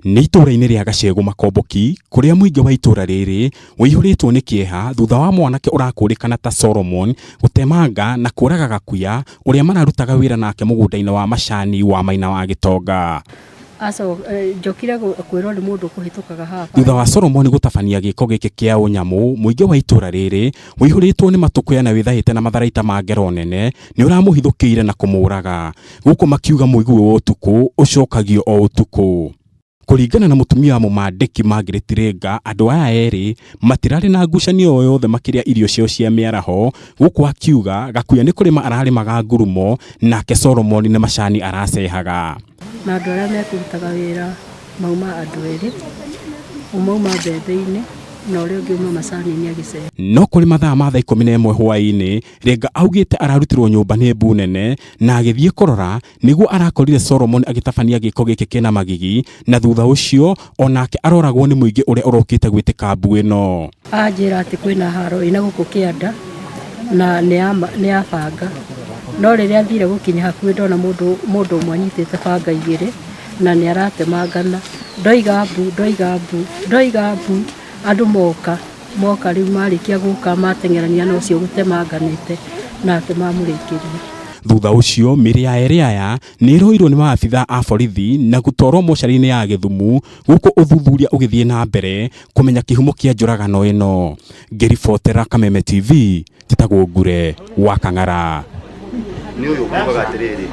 Nĩ itũũra-inĩ rĩa Gacegũ Makomboki kũrĩa mũingĩ wa itũũra rĩrĩ ũihũrĩtwo nĩ kĩeha thutha wa mwanake ũrakũrĩkana ta Solomon gũtemanga na kũraga Gakuya ũrĩa mararutaga wĩra nake mũgũnda-inĩ wa macani wa Maina wa Gĩtonga. Njokire kwĩrwo nĩ mũndũ ũkũhĩtũkaga haha. Thutha wa Solomon gũtabania gĩko gĩkĩ kĩa ũnyamũ, mũingĩ wa itũũra rĩrĩ ũihũrĩtwo nĩ matũkũya na wĩthahĩte na matharaita ma ngero nene nĩ ũramũhithũkĩire na kũmũraga. Gũkũ makiuga mũigue wa ũtukũ ũcokagio o ũtukũ. Kũringana na mũtumia wa mũmandĩki Margaret Renga, andũ aya erĩ matirarĩ na ngucanio o yothe makĩrĩa irio ciao cia mĩaraho, gũkũ akiuga Gakuya nĩ kũrĩma ararĩmaga ngurumo nake Solomon nĩ macani aracehaga. Na andũ arĩa mekũrutaga wĩra mauma andũ erĩ, ũmwe auma mbembe-inĩ na ũrĩa ũngĩ auma macani-inĩ agĩceha. No kũrĩ mathaa ma thaa 11 hwaĩ-inĩ, Renga augĩte ararutirwo nyũmba nĩ mbu nene na agĩthiĩ kũrora nĩguo arakorire Solomon agĩtabania gĩko gĩkĩ kĩna magigi na thutha ũcio onake aroragwo nĩ mũingĩ ũrĩa ũrokĩte gwĩtĩka mbu ĩno. Anjĩra atĩ kwĩna haro ĩna gũkũ kĩanda na nĩ ya banga, no rĩrĩa thire gũkinya hakuhĩ ndona mũndũ ũmwe anyitĩte banga igĩrĩ na nĩ aratemangana, ndoiga mbu, ndoiga mbu, ndoiga mbu, andũ moka moka rĩu marĩkia gũka mateng'erania na ũcio gũtemanganĩte nake mamũrĩkĩria. Thutha ũcio mĩĩrĩ ya erĩ aya nĩ ĩroirwo nĩ maabitha a borithi na gũtwarwo mocarĩ-inĩ ya Gĩthumu gũkũ ũthuthuria ũgĩthiĩ na mbere kũmenya kĩhumo kĩa njũragano ĩno. Ngĩribotera Kameme TV, njĩtagwo Ngure wa Kang'ara. Nĩ ũyũ ũkugaga atĩrĩrĩ.